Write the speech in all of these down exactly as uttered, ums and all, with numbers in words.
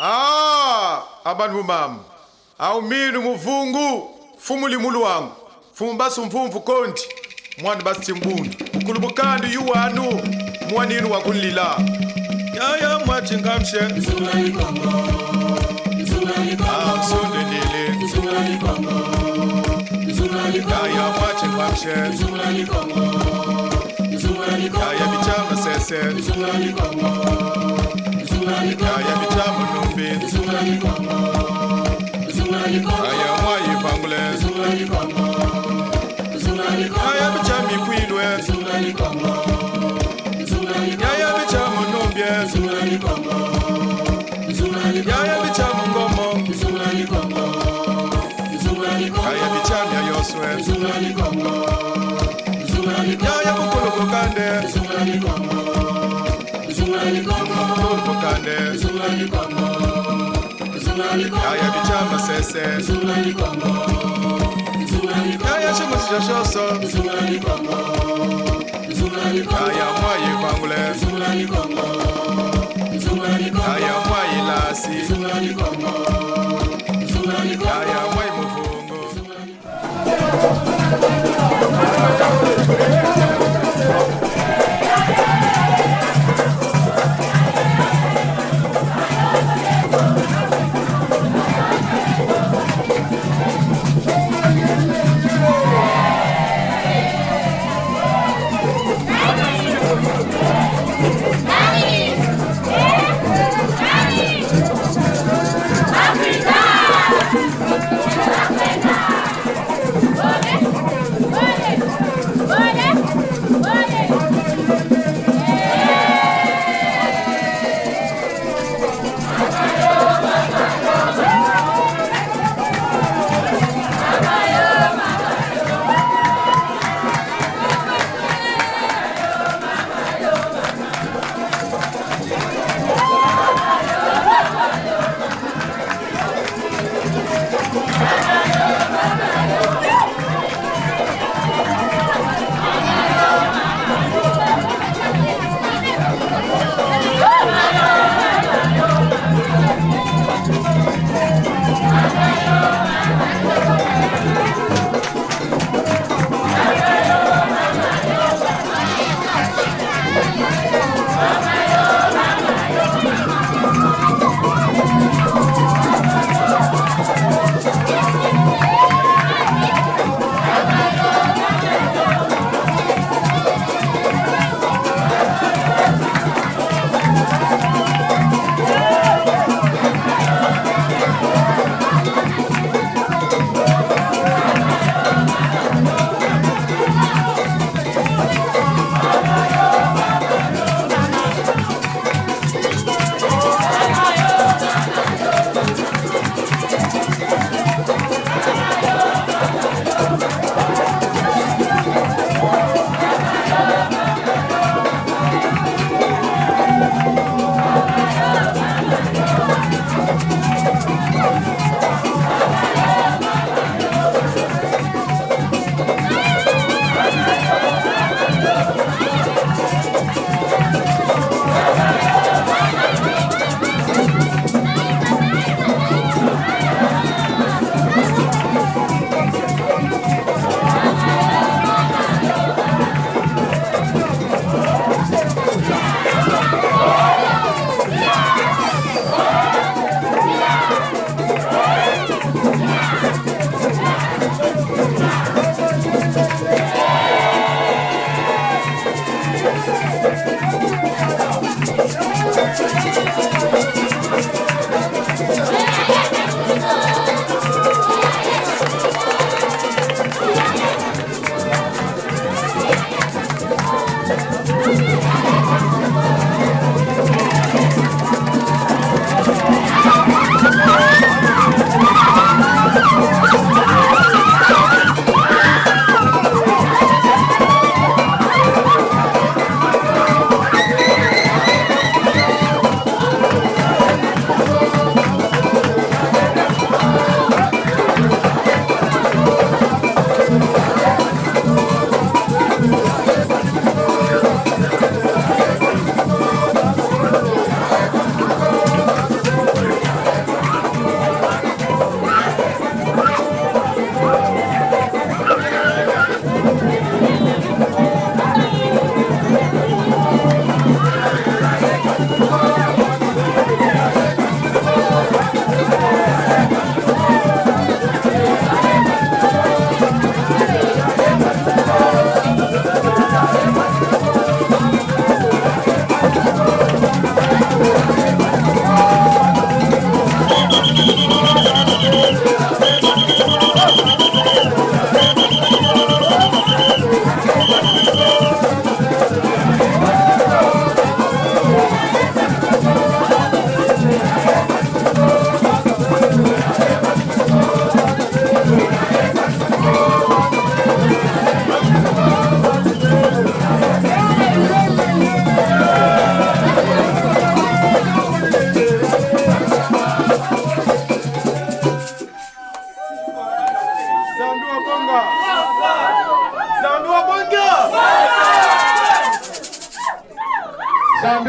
Ah, abana bumama. Au minu Muvungu, Mfumu Limuluangu, Mfumu Basu Mfumfu Kondi, mwana Basu Timbundu. Bukulu bu kanda yu wanu, mwaninu wa kunlila. Yaya mwa Tinkamshe. Ah, Nsundu Ndili. Yaya mwa Tinkamshe. Yaya Bichama Sese. Yaya Bichama Numbi. Yaya mwa Ivangule. Yaya Bichama Ikwilwe. Yaya Bichama Numbie. Yaya Bichama Ngomo. Yaya Bichama Yosue. Yaya Bukulu bu kanda. Bukulu bu kanda. Yaya Bichama Sese. Yaya Shimusi Shoshoso. Yaya mwa Ivangule. Yaya mwa Ilasi. Yaya mwa Imuvungu.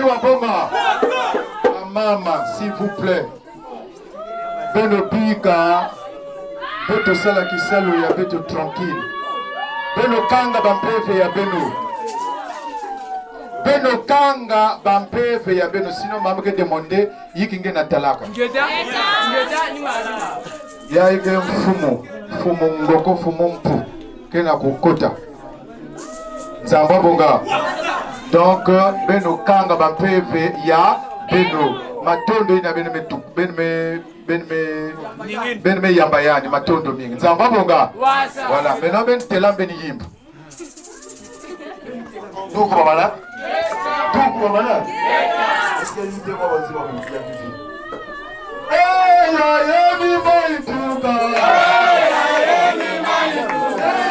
Wa bonga. Bamama, s'il vous plaît. Beno bika beto sala kisalu ya beto tranquille. Beno kanga bampeve ya beno. Beno kanga bampeve ya beno, sinon mama ke demander yinki nge na talaka. Ngeta, ngeta, ni mama. Ya ike mfumu, mfumu Ngoko, mfumu Mpu, ke na kukota. Nzambi abonga. Donc, beno kanga bampeve ya beno. Matondo yina beno me tu-, beno me, beno me, beno me yamba yani, matondo mingi. Nzambi abonga. Voilà, maintenant beno tela, beno yimba. Tuku bamana? Tuku bamana? Est-ce que yite kwa bazi ba mutiya kiti? Eh, ya, ya, mi mai tuka. Eh, ya, ya, mi mai tuka.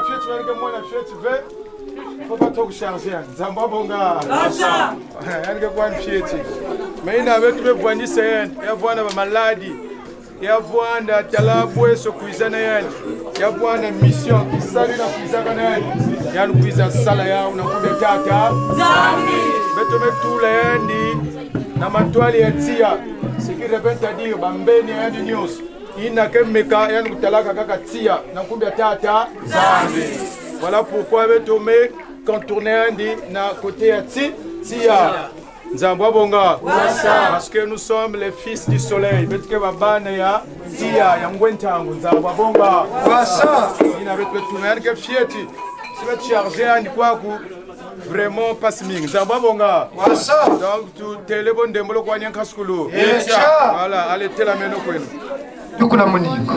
Fioti, yandi ke mwana fioti ve. Faut pas trop charger yandi. Nzambi abonga. Yandi ke kwani fioti. Mais ina beto bevwanisa yandi, ya vwanda ba maladi. Ya vwanda tala bweso kwiza na yandi. Ya vwanda mission, kisalu ina kwizaka na yandi. Yandi kwiza sala yawu na nkumbu ya Tata Nzambi. Beto me tula yandi na matwali ya tiya. Ce qui revient à dire, bambeni ya yandi nyonso. Ina ke meka, yandi kutalaka kaka tiya na nkumbu ya Tata Nzambi. Voilà pourquoi beto me contourner yandi na côté ya ti-, tiya. Nzambi abonga. Wasa. Parce que nous sommes les fils du soleil. Beto ke ba bana ya tiya, ya ngwe ntangu. Nzambi abonga. Wasa. Ina beto, beto na yandi ke fioti. Si beto charger yandi kwaku, vraiment mpasi mingi. Nzambi abonga. Wasa. Donc, tutêle bo ndembolo kwani ya nkasukulu. Etia. Voilà, allez, telameno kwenu. Tukula moningo.